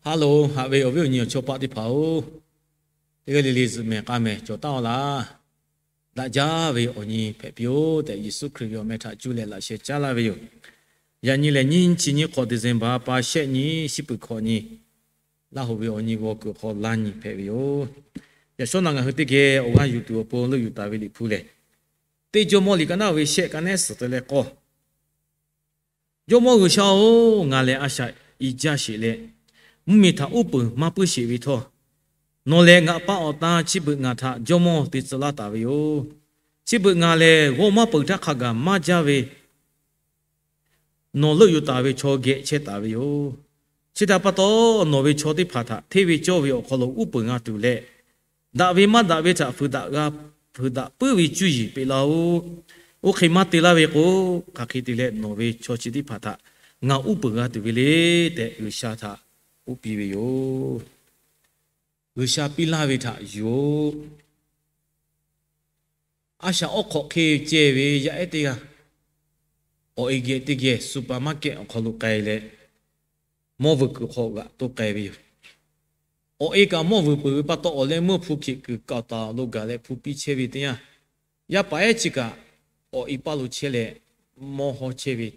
Haˉ loˬ, haꞈ ve awˬ viˉ awˬ nyi awˬ chawˇ paˆ teˇ hpaˍ-oˬ, teˇ g'aˇ le le zuhꞈ mehˍ k'a mehˍ cawˬ taˉ-aw laˇ. Daꞈ jaˇ ve awˬ nyi hpehꞈ piˇ-oˆ tehꞈ, Yeˍsuˆ Hkriꞈ ve awˬ meh htaꞈ cuˇ leh laꞈ sheh caˉ laˇ ve yoˬ. Yaꞈ nyi lehˬ, nyiˇ chi nyiˇ hk'awꞈ December pa shehˆ nyi, shiˉ peuˬ hkawꞈ nyi, Laˇ hoꞈ ve awˬ nyi g'aw kuiˬ hk'aw laˇ nyi hpehꞈ ve yoˬ. Yaꞈ shawˉ naꞈ ngaˬ hui teˇ geh awˬ g'aˇ yuˬ tuˬ awˬ pon leuˆ yuˬ taˍ ve Liꞈ hpu lehˬ, Teˇ Jawˇmawˇ liꞈ ka naˉ ve shehˆ ka nehˉ suhˍ te leh k'awˇ Jawˇmawˇ G'uiˬsha-oˬ, ngaˬ lehˬ a shaꞈ i jaˇ sheˍ leh, mvuhˇmiˬ htaꞈ uˉ peunˍ maˇ puiˉ sheˍ ve htawˇ, nawˬ lehˬ ngaˬ pa awˬ tan chi beuꞈ ngaˬ htaꞈ jawˇmawˇ te tcuh laˇ taˍ ve yoˬ. Chi beuꞈ ngaˬ lehˬ g'awˇ maˇ peuˬ htaˇ hk'a gaˬ maˇ jaˇ ve nawˬ leuˆ yuˬ taˍ ve chaw geh chehˇ taˍ ve yoˬ. Chi htaꞈ pa taw, nawˬ ve chaw teˇ hpaˍ htaꞈ hteˇ ve cawˇ ve awˬ hk'aw lo uˉ peunˍ g'a tuˬ leh, daꞈ ve maˇ daꞈ ve htaꞈ fuiˍ daꞈ g'a, fuiˍ daꞈ puiˉ ve cuˇ yiˍ peꞈ laˇ-oˆ. Oˇ hk'e maˇ te laˇ ve k'o, hk'aˬ hk'e te leh nawˬ ve chaw chi teˇ hpaˍ htaꞈ ngaˬ uˉ peunˍ g'a tuˬ ve le tehꞈ, G'uiˬsha htaꞈ k'oˆ piˇ ve yoˬ. G'uiˬsha piˇ laˇ ve htaꞈ yuˬ-oꞈ. A shaꞈ awˉ hk'awꞈ hk'e ceh ve yaˇ ehˉ teˇ g'aˇ, awˬ e geh teˇ geh supermarket awˬ hk'aw lo k'ai leh, mawˇ vuiˬ kuiˬ hk'aw g'aꞈ toˇ k'ai ve yoˬ. Awˬ e kaꞈ mawˇ vuiˬ peuˬ ve pa taw, awˬ leh meuˇ hpu hkiꞈ kuiˬ kaoˬ taˍ lo gaˬ leh hpu piˇ chehˇ ve teˇ yanˇ, yaˇ paˍ ehˉ chi kaꞈ awˬ e paˇ lo chehˇ leh mawˇ hawˇ chehˇ ve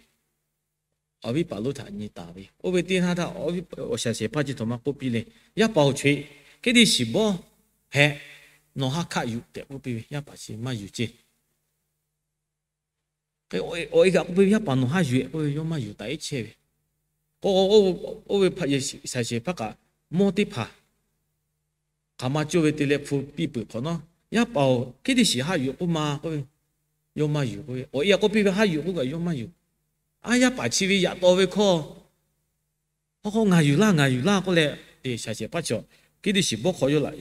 awˬ viˉ paˍ lonˉ htaꞈ nyi taˍ ve. Oˇ ve teˇ yanˇ htaˇ, awˬ shaˍ shehˍ hpaˇ chi htaꞈ maˇ k'oˆ piˇ le, Yaˇ paˍ-oˬ, choˬ-e, hk'e te shiˍ bawˇ hehꞈ, nawˬ ha hkaˆ yuˬ tehꞈ k'oˆ piˇ ve. Yaˇ paˍ chi maˇ yuˬ ceˇ. Awˬ e kaꞈ k'oˆ piˇ ve, Yaˇ paˍ nawˬ ha yuˬ-ehꞈ k'oˆ ve, yawˇ maˇ yuˬ taˍ iˉ chehˇ ve. Oˇ ve shaˍ shehˍ hpaˇ kaꞈ mawˇ teˇ hpaˍ hk'aˬ ma cawˇ ve te leh hpu piˇ peuˬ hk'awꞈ nawˉ, Yaˇ paˍ-oˬ, hk'e te shiˍ ha yuˬ k'oˆ ma k'oˆ ve, yawˇ maˇ yuˬ k'oˆ ve. Awˬ e kaꞈ k'oˆ piˇ ve, Ha yuˬ k'oˆ kaꞈ yawˇ maˇ yuˬ. Aˉ, yaˇ paˍ chi ve yaꞈ taw ve hkawˇ, hk'aw hk'aw ngaˬ yuˬ laˇ, ngaˬ yuˬ laˇ k'oˆ leh, shaˍ shehˍ hpaˇ chi hk'e te shiˍ bawˇ hk'aw yawˇ laꞈ,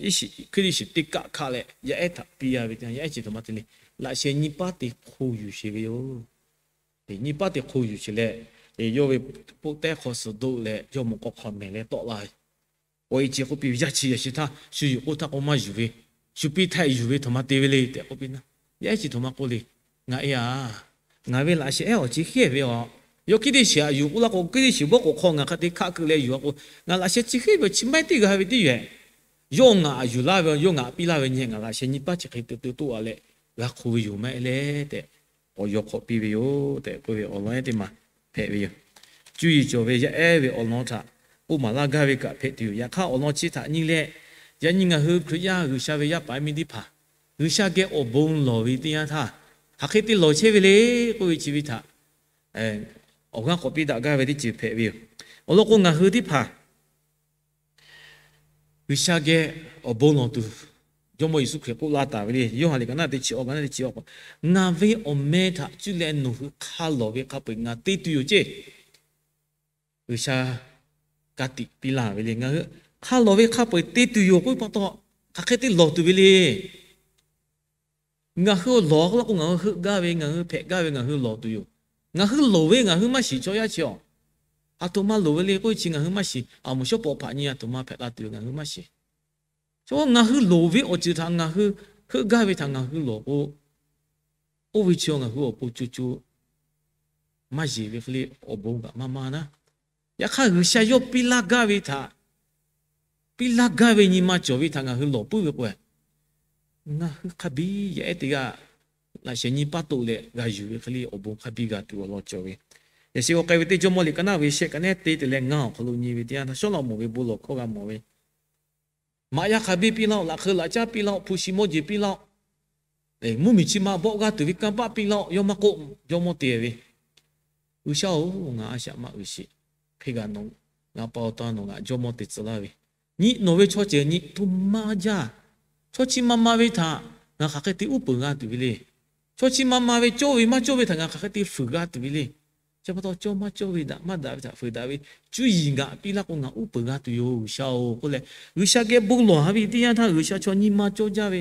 hk'e te shiˍ teˇ kaˆ hkaˆ leh yaˇ ehˉ htaꞈ piˇ-a ve teˇ yanˇ, yaˇ ehˉ chi htaꞈ maˇ te le. Laꞈ sheh nyi paˉ te hk'o yuˬ sheˍ ve yoˬ. Nyi paˉ te hk'o yuˬ sheˍ leh, yawˇ ve poˆ tehˉ hk'aw suh doˆ leh jawˇmawˇ k'aw hk'aw mehˍ leh tawˆ la ve. Awˬ e chi k'oˆ piˇ ve, Yaˇ chi yaꞈ shi htaˇ shu yuˬ k'oˆ htaˇ k'o maˇ yuˬ ve, shu piˇ htaˇ yuˬ ve htaꞈ maˇ te ve le tehꞈ k'oˆ piˇ na. Yaˇ ehˉ chi htaꞈ maˇ k'oˆ le. Ngaˬ e-a, ngaˬ ve laꞈ sheh ehˉ awˬ chi hk'e ve a, yawˇ hk'e te shiˍ haꞈ yuˬ k'oˆ laˇ k'o, hk'e te shiˍ bawˇ k'awꞈ hk'aw ngaˬ hk'a te hkaˆ keu leh yuˬ-a k'o, ngaˬ laꞈ sheh chi hk'e ve chi maˇ heˆ teˇ g'a ve teˇ yoˬ-ehˍ. Yawˇ ngaˬ yuˬ laˇ ve, yawˇ ngaˬ piˇ laˇ ve nyi ngaˬ laꞈ sheh nyi paˉ chi hk'e te te toˆ-a leh g'a hk'o ve yoˬ maˇ heˆ le tehꞈ, k'awꞈ yaw hk'awꞈ piˇ ve yoˬ tehꞈ k'oˆ ve awˬ lawn ehˉ teˇ maˬ hpehꞈ ve yoˬ. Cuˇ yiˍ cawˬ ve yaˇ ehˉ ve awˬ lawn htaꞈ oˇ maˍ laˇ gaˇ ve kaꞈ hpehꞈ tuˬ yoˬ. Yaꞈ hk'aˇ awˬ lawn chi htaꞈ nyi leh, yaꞈ nyi ngaˬ hui Hkriꞈ yaˇ G'uiˬsha ve yaˇ paˍ miˇ teˇ hpaˍ, G'uiˬsha geh awˬ bon lawˬ ve teˇ yanˇ htaˇ, hk'aˬ hk'e te lawˬ chehˇ ve le k'oˆ ve chi ve htaꞈ awˬ g'aˇ k'awꞈ piˇ daꞈ gaˇ ve teˇ ceuˬ hpehꞈ ve yoˬ. Awˬ lawn k'o, ngaˬ hui teˇ hpaˍ G'uiˬsha geh awˬ bon lawˬ tuˬ, Jawˇmawˇ Yeˍsuˆ Hkriꞈ k'oˆ laˇ taˍ ve le. Yoˇhanˬ liꞈ ka naˉ teˇ chi awˬ, ka naˉ teˇ chi awˬ k'o, Ngaˬ ve awˬ meh htaꞈ cuˇ leh nawˬ hui hk'a lawˬ ve hk'a peu-eˬ ngaˬ te tuˬ yoˬ ceˇ. G'uiˬsha ka tiꞈ piˇ laˇ ve le. Ngaˬ hui hk'a lawˬ ve hk'a peu-eˬ te tuˬ yoˬ k'oˆ ve pa taw, hk'aˬ hk'e te lawˬ tuˬ ve le. Ngaˬ hui lawˬ k'oˆ laˇ k'o, ngaˬ hui heuˆ gaˇ ve, ngaˬ hui hpehꞈ gaˇ ve, ngaˬ hui lawˬ tuˬ yoˬ. Ngaˬ hui loˍ ve ngaˬ hui maˇ shiˍ, chaw yaˇ chi awˬ, aˬ htoꞈ ma loˍ ve le k'oˆ ve chi ngaˬ hui maˇ shiˍ. Aˬ moˍ shawˉ pawˍ hpaꞈ nyi aˬ htoꞈ ma hpehꞈ la tuˬ ve ngaˬ hui maˇ shiˍ. Chaw ngaˬ hui loˍ ve awˬ ceuˬ htaꞈ ngaˬ hui heuˆ gaˇ ve htaꞈ ngaˬ hui lawˬ k'o, oˇ ve chi ngaˬ hui awˬ pon co co maˇ yeˬ ve hk'e le, awˬ bon kaꞈ maˇ maˇ naˉ. Yaꞈ hk'aˇ, G'uiˬsha yawˇ piˇ laˇ gaˇ ve htaꞈ, piˇ laˇ gaˇ ve nyi ma cawˬ ve htaꞈ ngaˬ hui lawˬ puiˉ ve k'o, ngaˬ hui hk'a biˇ yaˇ ehˉ teˇ g'aˇ laꞈ sheh nyi paˉ toˆ leh g'a yuˬ ve hk'e le, awˬ bon hk'a biˇ g'a tuˬ awˬ lawn cawˬ ve. Yaꞈ sheh g'a k'ai ve teˇ Jawˇmawˇ liꞈ ka naˉ ve shehˆ ka nehˉ teˇ te leh ngaˇ awˬ hk'aw lo nyi ve teˇ yanˇ htaˇ, Sawˉlaꞈmonˍ ve bon lawˬ hkawˇ g'a mawˬ ve, Maꞈ yaˇ hk'a biˇ piˇ laˇ-oˆ, laꞈ hk'eu laꞈ caˉ piˇ laˇ-oˆ, hpu shi mawˇ jeˬ piˇ laˇ-oˆ, mvuhˇmiˬ chi ma bawˆ g'aˇ tuˬ ve kanˇ paˆ piˇ laˇ-oˆ, yawˇ maˇ k'oˆ, jawˇmawˇ te ve. G'uiˬsha-oˬ, ngaˬ a shaꞈ maˇ uiˍ sheˍ. Hk'e kaꞈ nawˬ, ngaˬ pa awˬ ta nawˬ ngaˬ jawˇmawˇ te tcuh laˇ ve, nyi nawˬ ve chaw ceuˬ nyi htoꞈ ma jaˇ. Chaw chi ma ma ve htaꞈ ngaˬ hk'aˬ hk'e te uˉ peunˍ g'a tuˬ ve le. Chaw chi ma ma ve cawˇ ve maˇ cawˇ ve htaꞈ ngaˬ hk'aˬ hk'e te fuiˍ g'a tuˬ ve le. Chi pa taw cawˇ maˇ cawˇ ve, daꞈ maˇ daꞈ ve htaꞈ fuiˍ daꞈ ve, cuˇ yiˍ ngaˬ piˇ laˇ k'o ngaˬ uˉ peunˍ g'a tuˬ yoˬ G'uiˬsha-oˬ k'oˆ leh, G'uiˬsha geh bon lawˬ ha ve teˇ yanˇ htaˇ G'uiˬsha chaw nyi ma cawˇ jaˇ ve,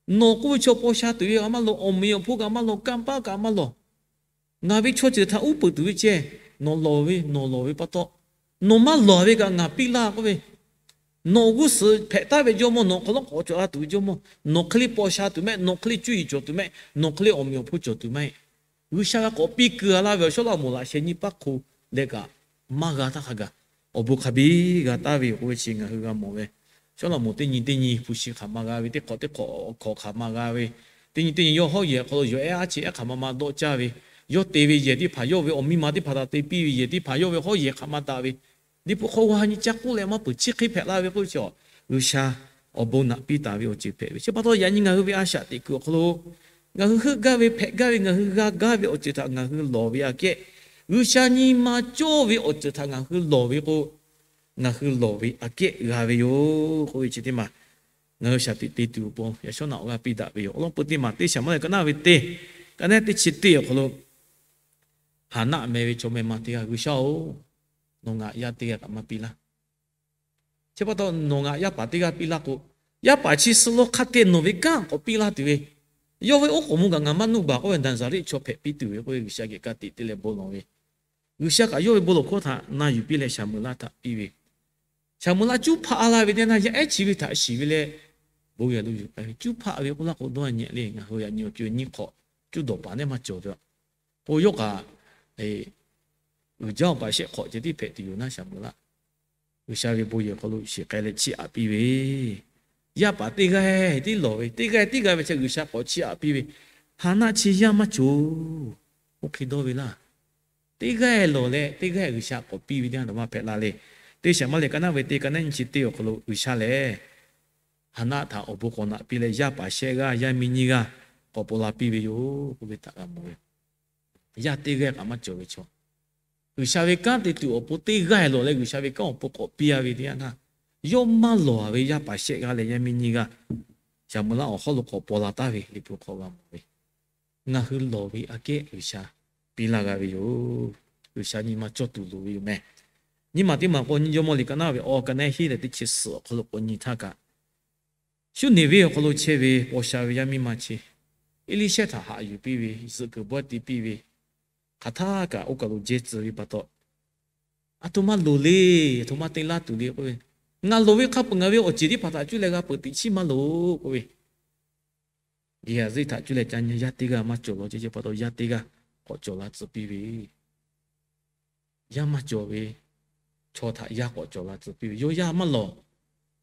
nawˬ k'oˆ ve chaw paw sha tuˬ ve kaꞈ maˇ lawˬ, awˬ meꞈ awˬ hponˇ kaꞈ maˇ lawˬ, kanˇ paˆ kaꞈ maˇ lawˬ. Ngaˬ ve chaw ceuˬ htaꞈ uˉ peunˍ tuˬ ve ceh, nawˬ lawˬ ve, nawˬ lawˬ ve pa taw, nawˬ maˇ lawˬ ve kaꞈ ngaˬ piˇ laˇ k'oˆ ve, nawˬ g'uˇ suhˍ hpehꞈ taˍ ve jawˇmawˇ, nawˬ hk'aw lawˉ k'awꞈ cawˬ la tuˬ ve jawˇmawˇ, nawˬ hk'e le paw sha tuˬ mehˆ, nawˬ hk'e le cuˇ yiˍ cawˬ tuˬ mehˆ, nawˬ hk'e le awˬ meꞈ awˬ hponˇ cawˬ tuˬ mehˆ. G'uiˬsha g'a k'awꞈ piˇ keu-a laˇ ve awˬ Sawˉlaꞈmonˍ laꞈ sheh nyi paˉ hk'o leh kaꞈ maˇ g'a htaˇ hk'a gaˬ, awˬ bon hk'a biˇ g'a taˍ ve yoˬ k'oˆ ve chi ngaˬ hui g'a mawˬ ve. Shawˉ laꞈ moˍ teˇ nyi teˇ nyi hpu shi hk'aˬ ma g'a ve, teˇ hk'awꞈ teˇ hk'awꞈ awˬ hkawꞈ hk'aˬ ma g'a ve, teˇ nyi teˇ nyi yawˇ hawˉ yehˬ hk'aw lo yawˬ ehˉ aˉ chi ehˉ hk'aˬ ma ma dawˆ caˇ ve, yawˇ te ve yehˬ teˇ hpaˍ yawˇ ve awˬ miˇ ma teˇ hpaˍ htaꞈ te piˇ ve, yehˬ teˇ hpaˍ yawˇ ve hawˉ yehˬ hk'aˬ ma daꞈ ve, liꞈ hpu hk'aw g'a nyi caˇ k'oˆ leh maˇ peuˬ chi hk'e hpehꞈ la ve k'oˆ ve chi, G'uiˬsha awˬ bon naꞈ piˇ taˍ ve awˬ ceuˬ hpehꞈ ve. Chi pa taw yaꞈ nyi ngaˬ hui ve a shaꞈ teꞈ kuiˬ awˬ hk'aw lo ngaˬ hui heuˆ gaˇ ve, hpehꞈ gaˇ ve, ngaˬ hui g'a gaˇ ve awˬ ceuˬ htaꞈ ngaˬ hui lawˬ ve aꞈ kehˉ, G'uiˬsha nyi ma cawˇ ve awˬ ceuˬ htaꞈ ngaˬ hui lawˬ ve k'o, ngaˬ hui lawˬ ve aꞈ kehˉ g'a ve yoˬ k'oˆ ve chi teˇ maˬ ngaˬ hui shaˍ tiꞈ te tuˬ awˬ pon yaꞈ shawˉ naꞈ awˬ g'aˇ piˇ daꞈ ve yoˬ. Awˬ lawn peu teˇ maˬ teˇ Saˍmo lehˬ ka naˆ ve teˇ, ka naˆ teˇ chi teˇ awˬ hk'aw lo, Haˍnaˆ meh ve chaw meh ma teˇ g'aˇ, G'uiˬsha-oˬ, nawˬ ngaˬ yaˇ teˇ g'aˇ kaꞈ maˇ piˇ laˇ. Chi pa taw nawˬ ngaˬ yaˇ paˍ teˇ g'aˇ piˇ laˇ k'o, yaˇ paˍ chi suh lo hk'a te nawˬ ve kanˉ k'awꞈ piˇ laˇ tuˬ ve, yawˇ ve oˉ k'oˍ mvuh kaꞈ ngaˬ maˇ nuˇ baˬ k'oˆ ve Naˍzaˍriˆ chaw hpehꞈ piˇ tuˬ ve k'oˆ ve G'uiˬsha geh ka tiꞈ te leh bon lawˬ ve. G'uiˬsha kaꞈ yawˇ ve bon lawˬ hkawˇ htaꞈ na yuˬ piˇ leh Saˍmo laˆ htaꞈ piˇ ve. Saˍmo laˆ cuˉ hpaˆ laˇ ve teˇ yanˇ, yaˇ ehˉ chi ve htaꞈ shiˍ ve leh, bon yehˬ lo yuˬ k'ai ve. Cuˉ hpaˆ ve k'oˆ laˇ k'o dawˇ nyi le, ngaˬ hui yaꞈ nyi awˬ co nyiˇ hk'awꞈ cuˇ dawˬ paˍ nehˉ maˇ cawˬ ve. K'o yawˇ kaꞈ uiˍ jaˇ awˬ paˍ shehˆ hk'awꞈ ceh tiˉ hpehꞈ tuˬ yoˬ naˉ Saˍmo laˆ. G'uiˬsha ve bon yehˬ hk'aw lo shiˍ k'ai leh chiˇ aꞈ piˇ ve, yaˇ paˍ teˇ g'aˇ tiˉ lawˬ ve, teˇ g'aˇ tiˉ g'a ve chi G'uiˬsha k'awꞈ chiˇ aꞈ piˇ ve. Haˍnaˆ chi yaˇ maˇ cawˬ. Oˇ hk'e dawˇ ve laˇ. Teˇ g'aˇ lawˬ leh teˇ g'aˇ G'uiˬsha k'awꞈ piˇ ve teˇ yanˇ, a maˇ hpehꞈ la le. Teˇ Saˍmo lehˬ ka naˆ ve teˇ, ka naˆ nyi chi teˇ awˬ hk'aw lo G'uiˬsha lehˬ Haˍnaˆ htaꞈ awˬ bon k'awꞈ naꞈ piˇ leh yaˇ paˍ shehˆ g'aˇ, yaˇ miˇ nyiˇ g'aˇ k'awꞈ paw la piˇ ve yoˬ k'oˆ ve htaꞈ g'a mawˬ ve. Yaˇ teˇ g'aˇ kaꞈ maˇ cawˬ ve chaw, G'uiˬsha ve kanˉ te tuˬ awˬ pon teˇ g'aˇ lawˬ leh G'uiˬsha ve kanˉ awˬ pon k'awꞈ piˇ a ve teˇ yanˇ htaˇ, yawˇ maˇ lawˬ a ve yaˇ paˍ shehˆ g'aˇ leh yaˇ miˇ nyiˇ g'aˇ Saˍmo laˆ awˬ hawˉ lo k'awꞈ paw la taˍ ve liꞈ hpu hk'aw g'a mawˬ ve. Ngaˬ hui lawˬ ve aꞈ kehˉ G'uiˬsha piˇ laˇ g'a ve yoˬ. G'uiˬsha nyi ma cawˇ tuˬ loˍ ve yoˬ meh. Nyiˇ maˬ teˇ maˬ k'o nyi jawˇmawˇ liꞈ ka naˆ ve awˬ ka naˆ hiˉ leh teˇ chi suhˍ awˬ hk'aw lo k'awꞈ nyi htaˇ kaꞈ, Suˉniˍveˇ awˬ hk'aw lo chehˇ ve paw sha ve yaˇ miˇ ma chi Eˇliˇshehˇ htaꞈ haꞈ yuˬ piˇ ve, zuhꞈ kuiˬ bawehˇ te piˇ ve, hk'aˬ htaˇ kaꞈ oˇ kaˬ lo jehˇ tcuh ve pa taw, aˬ htoꞈ ma loˍ le, aˬ htoꞈ ma te laˇ tuˬ le k'oˆ ve, ngaˬ loˍ ve hk'a peuˬ ngaˬ ve awˬ ceˬ teˇ hpaˍ htaꞈ cuˇ leh g'a peuˬ teꞈ chiˉ maˇ loˍ k'oˆ ve, Geˍhaˍzeˆ htaꞈ cuˇ leh ca nyi yaˇ teˇ g'aˇ maˇ cawˬ law ceh ceh pa taw yaˇ teˇ g'aˇ k'awꞈ cawˬ la tcuh piˇ ve. Yaˇ maˇ cawˬ ve chaw htaꞈ yaˇ k'awꞈ cawˬ la tcuh piˇ ve. Yawˇ yaˇ maˇ lawˬ,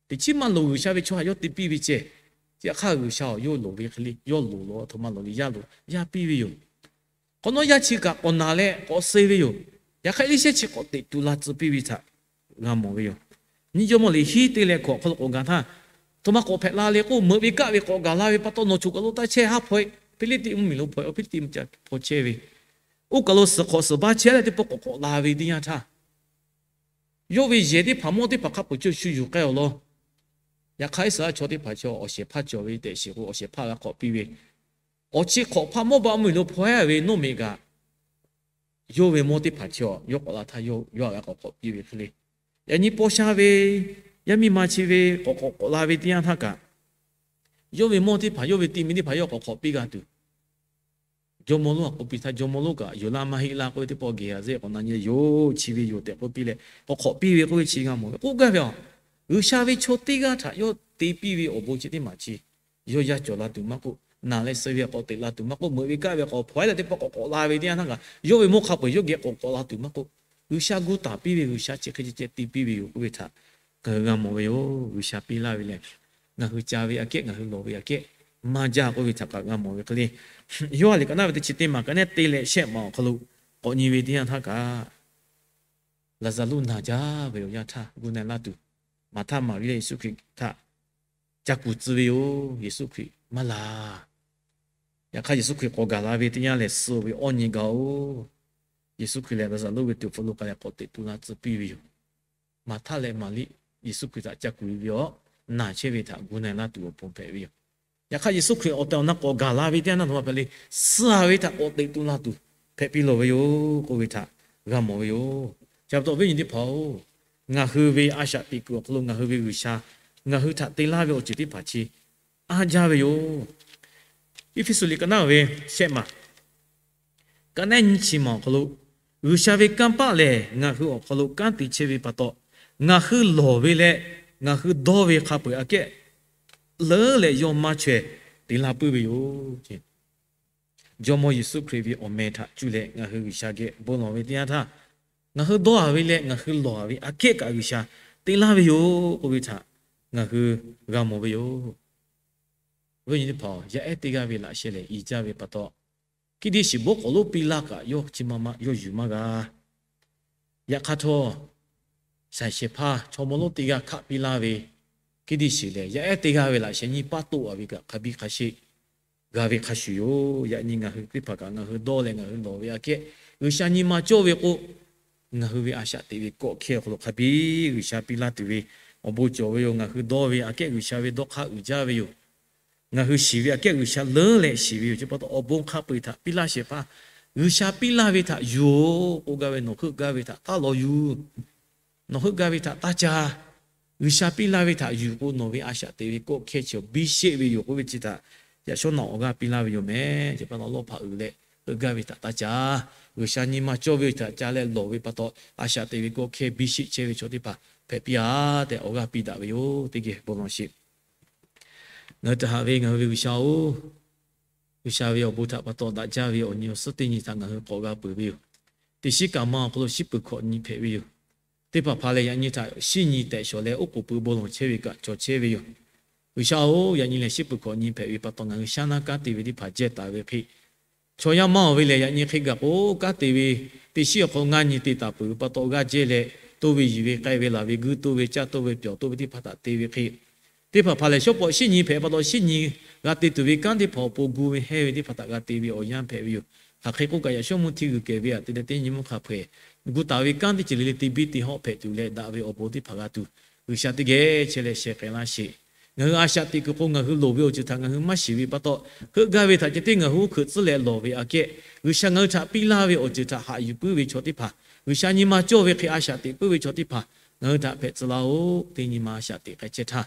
teꞈ chiˉ maˇ loˍ G'uiˬsha ve chaw htaꞈ yawˇ te piˇ ve ceh. Chi hk'aˇ G'uiˬsha awˬ yawˇ loˍ ve hk'e le, yawˇ loˍ law aˬ htoꞈ ma loˍ le, yaˇ loˍ yaˇ piˇ ve yoˬ. Hk'awꞈ nawˉ yaˇ chi kaꞈ k'awꞈ naˬ leh k'awꞈ suh ve yoˬ. Yaꞈ hk'aˇ Eˇliˇshehˇ chi k'awꞈ teꞈ tu la tcuh piˇ ve htaꞈ g'a mawˬ ve yoˬ. Nyiˇ jawˇmawˇ liꞈ hiˉ teˇ leh hkawꞈ awˬ hk'aw lo k'awꞈ gaˬ htaˇ, aˬ htoꞈ ma k'awꞈ hpehꞈ la le k'o, meuꞈ ve kaˆ ve k'awꞈ gaˬ la ve pa taw, nawˬ choˬ kaˬ lo taˇ chehˇ haˉ hpaw-e, Hpiˇliˇtiˆ mvuhˇmiˬ lo hpaw-e, Hpiˇliˇtiˆ mvuhˇ ca hpaw chehˇ ve, oˇ kaˬ lo suhˍ hk'awꞈ suhˍ baˇ chehˇ leh teˇ pawˆ k'awꞈ k'awꞈ la ve teˇ yanˇ htaˇ, yawˇ ve yehˬ teˇ hpaˍ mawˇ teˇ hpaˍ hk'a peuˬ chi shu yuˬ k'ai awˬ lawn. Yaꞈ hk'aˇ Iˉsaˍreˍlaˆ chaw teˇ hpaˍ chi awˬ shehˍ hpaˇ cawˬ ve tehꞈ shiˍ k'o, awˬ shehˍ hpaˇ g'a k'awꞈ piˇ ve, awˬ chi hk'awꞈ hpaˇ mawˇ baˆ mvuhˇmiˬ lo hpaw-e ve nawˇ meꞈ kaꞈ, yawˇ ve mawˇ teˇ hpaˍ chi yawˇ k'awꞈ la htaˇ yawˇ htaꞈ g'a k'awꞈ k'awꞈ piˇ ve hk'e le. Yaꞈ nyi paw sha ve yaˇ miˇ ma chi ve k'awꞈ k'awꞈ k'awꞈ la ve teˇ yanˇ htaˇ kaꞈ, yawˇ ve mawˇ teˇ hpaˍ, yawˇ ve ti mi teˇ hpaˍ yawˇ k'awꞈ k'awꞈ piˇ g'a tuˬ, jawˇmawˇ lonˉ htaꞈ k'oˆ piˇ htaˇ, jawˇmawˇ lonˉ kaꞈ yoˬ laˇ maˇ heˆ laˇ k'oˆ ve teˇ pawˆ Geˍhaˍzeˆ k'awꞈ na nyi leh, yoˬ, chi ve yoˬ tehꞈ k'oˆ piˇ leh k'awꞈ k'awꞈ piˇ ve k'oˆ ve chi g'a mawˬ ve. K'oˆ gaˇ ve a, G'uiˬsha ve chaw teˇ g'aˇ htaꞈ yawˇ te piˇ ve awˬ bon chi teˇ maˬ chi yawˇ yaˇ cawˬ la tuˬ maˇ k'oˆ, naˬ leh suh ve k'awꞈ teꞈ la tuˬ maˇ k'oˆ, meuꞈ ve kaˆ ve k'awꞈ hpaw-e leh teˇ pawˆ k'awꞈ k'awꞈ la ve teˇ yanˇ htaˇ kaꞈ, yawˇ ve mawˇ hk'a peuˬ yawˇ geh k'awꞈ k'awꞈ la tuˬ maˇ k'oˆ, G'uiˬsha gu taˍ piˇ ve, G'uiˬsha chi hk'e ceh ceh te piˇ ve yoˬ k'oˆ ve htaꞈ ngaˬ hui g'a mawˬ ve yoˬ. G'uiˬsha piˇ laˇ ve lehˬ, ngaˬ hui ca ve aꞈ kehˉ, ngaˬ hui lawˬ ve aꞈ kehˉ maˇ jaˇ k'oˆ ve htaꞈ kaꞈ g'a mawˬ ve hk'e le. Yoˇhanˬ liꞈ ka naˆ ve teˇ chi teˇ maˬ ka naˆ teˇ leh shehˆ maˬ awˬ hk'aw lo k'awꞈ nyi ve teˇ yanˇ htaˇ kaꞈ, Laˍzaˍruˆ naˬ jaˇ ve yoˬ. Yaˇ htaˇ gu na-e laˇ tuˬ, Maˍhtaˆ Maˍriˆ leh Yeˍsuˆ Hkriꞈ htaꞈ ca kuˬ tcuh ve yoˬ. Yeˍsuˆ Hkriꞈ maˇ laˬ. Yaꞈ hk'aˇ Yeˍsuˆ Hkriꞈ k'awꞈ gaˬ la ve teˇ yanˇ lehˬ, suh ve awˇ nyi gaˬ-oˬ. Yeˍsuˆ Hkriꞈ lehˬ Laˍzaˍruˆ ve tuˬ hpfuh lo k'ai leh k'awꞈ teꞈ tu la tcuh piˇ ve yoˬ. Maˍhtaˆ leh Maˍriˆ Yeˍsuˆ Hkriꞈ htaꞈ ca kuˬ ve awˬ naˬ chehˇ ve htaꞈ gu na-e laˇ tuˬ awˬ pon hpehꞈ ve yoˬ. Yaꞈ hk'aˇ Yeˍsuˆ Hkriꞈ awˬ tehˬ awˬ na k'awꞈ gaˬ la ve teˇ yanˇ htaˇ htoꞈ ma hpehꞈ le, suh ve htaꞈ k'awꞈ teꞈ tu la tuˬ hpehꞈ piˇ lawˬ ve yoˬ k'oˆ ve htaꞈ g'a mawˬ ve yoˬ. Chi pa taw viˉ nyi teˇ hpaˍ-oˬ, ngaˬ hui ve a shaꞈ teꞈ kuiˬ awˬ hk'aw lo ngaˬ hui ve G'uiˬsha ngaˬ hui htaꞈ te laˇ ve awˬ ceuˬ teˇ hpaˍ chi aˇ jaˇ ve yoˬ. Eˇfeˇsuꞈ liꞈ ka naˆ ve shehˆ maˬ ka naˆ nyiˇ chi maˬ awˬ hk'aw lo, G'uiˬsha ve kanˇ paˆ lehˬ ngaˬ hui awˬ hk'aw lo kanˉ te chehˇ ve pa taw, ngaˬ hui lawˬ ve leh ngaˬ hui dawˇ ve hk'a peu-eˬ aꞈ kehˉ leuˉ leh yawˇ maˇ chaweh te laˇ puiˉ ve yoˬ. Jawˇmawˇ Yeˍsuˆ Hkriꞈ ve awˬ meh htaꞈ cuˇ leh ngaˬ hui G'uiˬsha geh bon lawˬ ve teˇ yanˇ htaˇ, Ngaˬ hui dawˇ-a ve leh ngaˬ hui lawˬ-a ve aꞈ kehˉ kaꞈ G'uiˬsha te laˇ ve yoˬ k'oˆ ve htaꞈ ngaˬ hui g'a mawˬ ve yoˬ. Viˉ nyi teˇ hpaˍ, yaˇ ehˉ teˇ g'aˇ ve laꞈ sheh lehˬ i jaˇ ve pa taw, kiˇ diˇ shiˍ bawˆ k'awꞈ lonˉ piˇ laˇ kaꞈ yawˇ chi ma ma yawˇ yuˬ maˇ g'a. Yaꞈ hk'aˇ htawˇ, shaiˍ shehˍ hpaˇ chaw mawˇ lonˉ teˇ g'aˇ hkaˆ piˇ laˇ ve, kiˇ diˇ shiˍ lehˬ yaˇ ehˉ teˇ g'aˇ ve laꞈ sheh nyiˇ paˆ toˆ-a ve kaꞈ hk'a biˇ hk'a sheˆ g'a ve hk'a shuˍ yoˬ. Yaꞈ nyi ngaˬ hui teˇ hpaˍ kaꞈ ngaˬ hui dawˇ leh ngaˬ hui lawˬ ve aꞈ kehˉ G'uiˬsha nyi ma cawˇ ve k'o, ngaˬ hui ve a shaꞈ teꞈ ve kawˆ hkehˇ awˬ hk'aw lo hk'a biˇ G'uiˬsha piˇ laˇ tuˬ ve awˬ bon cawˬ ve yoˬ. Ngaˬ hui dawˇ ve aꞈ kehˉ G'uiˬsha ve dawˇ hk'aˇ uiˍ jaˇ ve yoˬ. Ngaˬ hui shiˍ ve aꞈ kehˉ G'uiˬsha leuˉ leh shiˍ ve yoˬ. Chi pa taw awˬ bon hk'a peu-eˬ htaꞈ piˇ laˇ shehˍ hpaˇ, G'uiˬsha piˇ laˇ ve htaꞈ yuˬ-oˬ k'oˆ gaˇ ve, nawˬ heuˆ gaˇ ve htaꞈ taˇ lawˬ yuˬ. Nawˬ heuˆ gaˇ ve htaꞈ taˇ ca. G'uiˬsha piˇ laˇ ve htaꞈ yuˬ k'o, nawˬ ve a shaꞈ teꞈ ve kawˆ hkehˇ chi awˬ biˇ sheˆ ve yoˬ k'oˆ ve chi htaꞈ yaꞈ shawˉ naꞈ awˬ g'aˇ piˇ laˇ ve yoˬ mehˍ. Chi pa taw lawˇ hpaꞈ uiˍ leh heuˆ gaˇ ve htaꞈ taˇ ca. G'uiˬsha nyi ma cawˇ ve htaꞈ ca leh lawˬ ve pa taw, a shaꞈ teꞈ ve kawˆ hkehˇ biˇ sheˆ chehˇ ve chaw teˇ hpaˍ hpehꞈ piˇ-a tehꞈ awˬ g'aˇ piˇ daꞈ ve yoˬ. Teˇ geh bon lawˬ sheˍ. Ngaˬ hui htaꞈ haꞈ ve ngaˬ hui ve G'uiˬsha-oˬ, G'uiˬsha ve awˬ bon htaꞈ pa taw daꞈ jaˇ ve awˬ nyi awˬ suhˉ teˇ nyi htaꞈ ngaˬ hui k'awꞈ g'a peuˬ ve yoˬ. Teˇ shiˉ kaꞈ ma awˬ hk'aw lo shiˉ peuˬ hkawꞈ nyi hpehꞈ ve yoˬ. Teˇ hpaˍ hpaˍ lehˬ yaꞈ nyi htaꞈ shiˉ nyi tehꞈ shawˍ leh oˉ k'oˍ pui bon lawˬ chehˇ ve kaꞈ cawˬ chehˇ ve yoˬ. G'uiˬsha-oˬ, yaꞈ nyi lehˬ shiˉ peuˬ hkawꞈ nyi hpehꞈ ve pa taw ngaˬ hui shaˉ naˉ kanˉ te ve teˇ hpaˍ jehˇ taˍ ve hk'e, chaw yaˇ maˇ-oˬ ve lehˬ yaꞈ nyi hk'e gaˬ k'o kanˉ te ve teˇ shiˉ awˬ hk'aw lo ngaˇ nyi te taˍ peuˬ ve pa taw g'aˇ jehˇ leh, toˇ ve yuˬ ve k'ai ve laˬ ve guiˇ toˇ ve caˇ toˇ ve pyawˬ toˇ ve teˇ hpaˍ htaꞈ te ve hk'e, teˇ hpaˍ hpaˍ lehˬ shawˉ pawꞈ shiˉ nyi hpehꞈ pa taw shiˉ nyi g'a te tuˬ ve kanˉ teˇ hpaˍ awˬ pon gu ve hehˇ ve teˇ hpaˍ htaꞈ g'a te ve awˬ yanˇ hpehꞈ ve yoˬ. Hk'aˬ hk'e k'oˆ kaꞈ yaꞈ shawˉ mvuhˇ hti g'uiˬ kehˬ ve aꞈ te leh teˇ nyi mvuhˇ hk'a hpehꞈ gu taˍ ve kanˉ teˇ ceuˬ le le te biˇ te hawˆ hpehꞈ tuˬ leh daꞈ ve awˬ bon teˇ hpaˍ g'a tuˬ, G'uiˬsha teˇ geh chehˇ leh sheh k'ai laˇ sheˍ. Ngaˬ hui a shaꞈ teꞈ kuiˬ k'o ngaˬ hui loˍ ve awˬ ceuˬ htaꞈ ngaˬ hui maˇ shiˍ ve pa taw, heuˆ gaˇ ve htaꞈ ceh tiˉ ngaˬ hui oˇ hkeuꞈ tcuhˉ leh lawˬ ve aꞈ kehˉ, G'uiˬsha ngaˬ hui htaꞈ piˇ laˇ ve awˬ ceuˬ htaꞈ haꞈ yuˬ puiˉ ve chaw teˇ hpaˍ, G'uiˬsha nyi ma cawˇ ve hk'e a shaꞈ teꞈ puiˉ ve chaw teˇ hpaˍ ngaˬ hui htaꞈ hpehꞈ tcuh laˇ-oˬ. Teˇ nyi ma a shaꞈ teꞈ k'ai chehˇ htaˇ,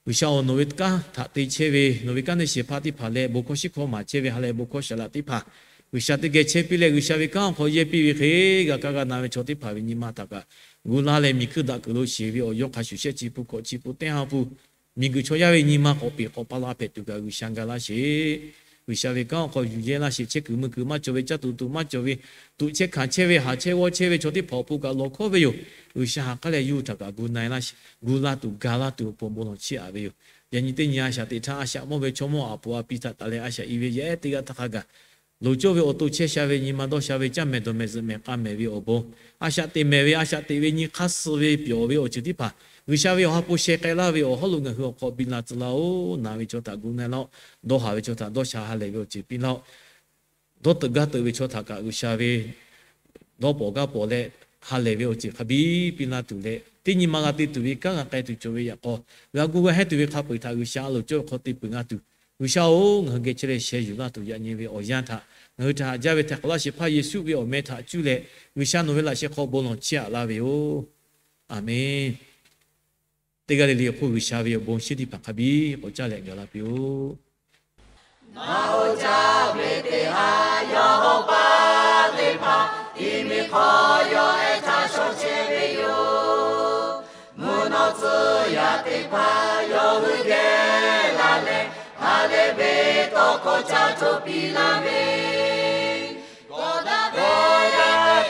G'uiˬsha-oˬ, nawˬ ve kanˉ htaꞈ te chehˇ ve nawˬ ve kanˉ te shehˍ hpaˇ teˇ hpaˍ leh bon hkawˇ shiˉ hkawˇ maˍ chehˇ ve ha lehˬ bon hkawˇ shaˍ laꞈ teˇ hpaˍ, G'uiˬsha teˇ geh chehˇ piˇ leh G'uiˬsha ve kanˉ awˬ hk'aw yehˇ piˇ ve hk'e, g'a kaˇ g'a na ve chaw teˇ hpaˍ ve nyi ma htaꞈ kaꞈ gu laˇ leh miˬ hkuiˇ daꞈ kuiˬ lo sheˍ ve awˬ yawˇ hk'a shuˍ shehˆ chi pun hkawꞈ chi pun teˇ ha pun, miˬguiˬ chaw yaˇ ve nyi ma k'awꞈ peˍ k'awꞈ pa la hpehꞈ tuˬ kaꞈ G'uiˬsha ga laˇ sheˍ. G'uiˬsha ve kanˉ awˬ hk'aw yuˬ yehˇ laˇ sheˍ. Chehˇ kuiˬ mui kuiˬ maˇ cawˬ ve, caˇ tuˬ tuˬ maˇ cawˬ ve, tuꞈ chehˇ hkanˍ chehˇ ve, haˍ chehˇ g'awˇ chehˇ ve chaw teˇ hpaˍ awˬ pon kaꞈ lawˬ hkawˉ ve yoˬ. G'uiˬsha ha k'aˉ leh yawˇ hui htaꞈ kaꞈ gu na-e laˇ sheˍ. Gu laˇ tuˬ ga laˇ tuˬ awˬ pon bon lawˬ chiˇ aꞈ ve yoˬ. Yaꞈ nyi teˇ nyi a shaꞈ teꞈ htaˇ a shaꞈ mawˇ ve chaw mawˇ aˬ poˍ a pi htaꞈ taˍ leh a shaꞈ i ve yaˇ ehˉ teˇ g'aˇ htaˇ hk'a gaˬ loˍ cawˇ ve awˬ to chehˇ sha ve nyi ma dawˇ sha ve caˇ mehˍ dawˬ mehˍ zuhꞈ mehˍ k'a mehˍ ve awˬ bon, a shaꞈ teꞈ mehˍ ve a shaꞈ teꞈ ve nyi hk'aˇ suh ve pyawˬ ve awˬ ceuˬ teˇ hpaˍ, G'uiˬsha ve awˬ ha hpu sheh k'ai laˇ ve awˬ hawˉ lo ngaˬ hui awˬ hk'aw biˇ la tcuh laˇ-oˬ. Naˬ ve chaw htaꞈ gu na-e laˇ-oˆ. Dawˇ haˍ ve chaw htaꞈ dawˇ sha ha lehˬ ve awˬ ceuˬ piˇ laˇ-oˆ. Dawˇ teuꞈ gaˇ teuꞈ ve chaw htaꞈ kaꞈ G'uiˬsha ve dawˇ pawˍ gaˇ pawˍ leh ha lehˬ ve awˬ ceuˬ hk'a biˇ piˇ laˇ tuˬ leh, teˇ nyi ma g'a te tuˬ ve kanˉ g'a k'ai tuˬ cawˬ ve yaꞈ k'aw, g'a gu g'a hehˇ tuˬ ve hk'a peu-eˬ htaꞈ G'uiˬsha a loˍ cawˇ ve hk'aw te peuˬ g'a tuˬ, G'uiˬsha-oˬ, ngaˬ hui geh chehˇ leh sheh yuˬ laˇ tuˬ yaꞈ nyi ve awˬ yanˇ htaꞈ ngaˬ hui htaꞈ haꞈ jaˇ ve htaꞈ k'awꞈ laˇ sheˍ hpaˇ Yeˍsuˆ ve awˬ meh htaꞈ cuˇ leh, G'uiˬsha nawˬ ve laꞈ sheh hk'aw bon lawˬ chiˇ aꞈ laˇ ve yoˬ. Aˬmenˍ. Teˇ g'aˇ le le awˬ hk'oˆ G'uiˬsha ve awˬ bon shinˉ teˇ hpaˍ hk'a biˇ k'awꞈ caˇ leh gaˬ la piˇ-oˆ. Naˬ oˇ caˇ ve teˇ haˉ yawˇ hawˉ paˇ teˇ hpaˍ, iˉ miˬ hk'aw yawˇ ehˉ htaˇ shawˍ chehˇ ve yoˬ. Mvuhˇ naw tcuh yaˇ teˇ hpaˍ yawˇ hui geh la leh, ha lehˬ ve tawˇ hkawˇ caˇ cawˬ piˇ laˇ ve, kawꞈ daꞈ ve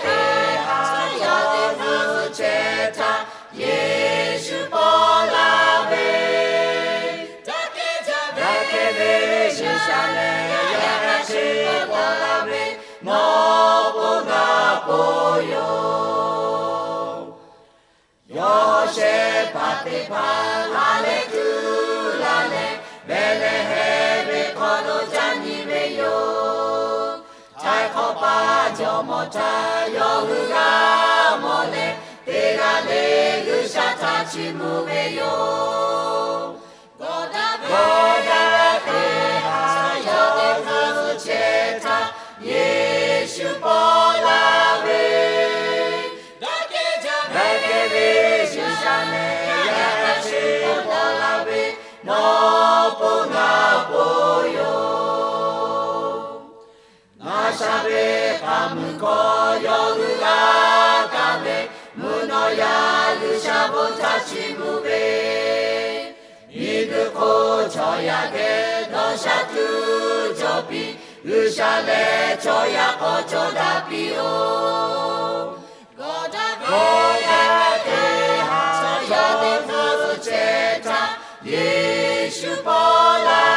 teˇ haˉ yawˇ teˇ hpaˍ chehˇ htaˇ, Yeˍsuˆ paw la ve, daꞈ kehˬ ve G'uiˬsha lehˬ yaˇ ehˉ chi paw la ve, nawˬ po g'a po yoˬ. Yawˇ shehˍ hpaˇ teˇ hpaˍ ha lehˬ kuiˬ la leh, Behˍlehˍhehnˍ ve hk'aw lo caˇ nyi ve yoˬ. Htaiˍ hk'awꞈ paˇ jawˇ mawˇ htaꞈ yawˇ hui g'a mawˬ leh, teˇ g'aˇ le G'uiˬsha htaꞈ chiˇ mvuh ve yoˬ. Kawꞈ daꞈ ve teˇ haˉ yawˇ teˇ hpaˍ chehˇ htaˇ, Yeˍsuˆ paw la ve, daꞈ kehˬ ve G'uiˬsha lehˬ yaˇ ehˉ chi paw la ve, nawˬ po g'a po yoˬ. Ngaˬ sha ve hk'a mui hkawˇ yawˇ hui g'a kaˇ leh, mvuhˇ naw yaˇ G'uiˬsha bon htaꞈ chiˇ mvuh ve, miˬguiˬ hk'oˆ chaw yaˇ geh dawˇ sha tuˬ cawˬ piˇ, G'uiˬsha lehˬ chaw yaˇ k'awꞈ cawˬ daꞈ piˇ-oˆ. Awˬ yaˇ teˇ ha chaw yaˇ teˇ hpaˍ ceh htaˇ, Yeˍsuˆ paw la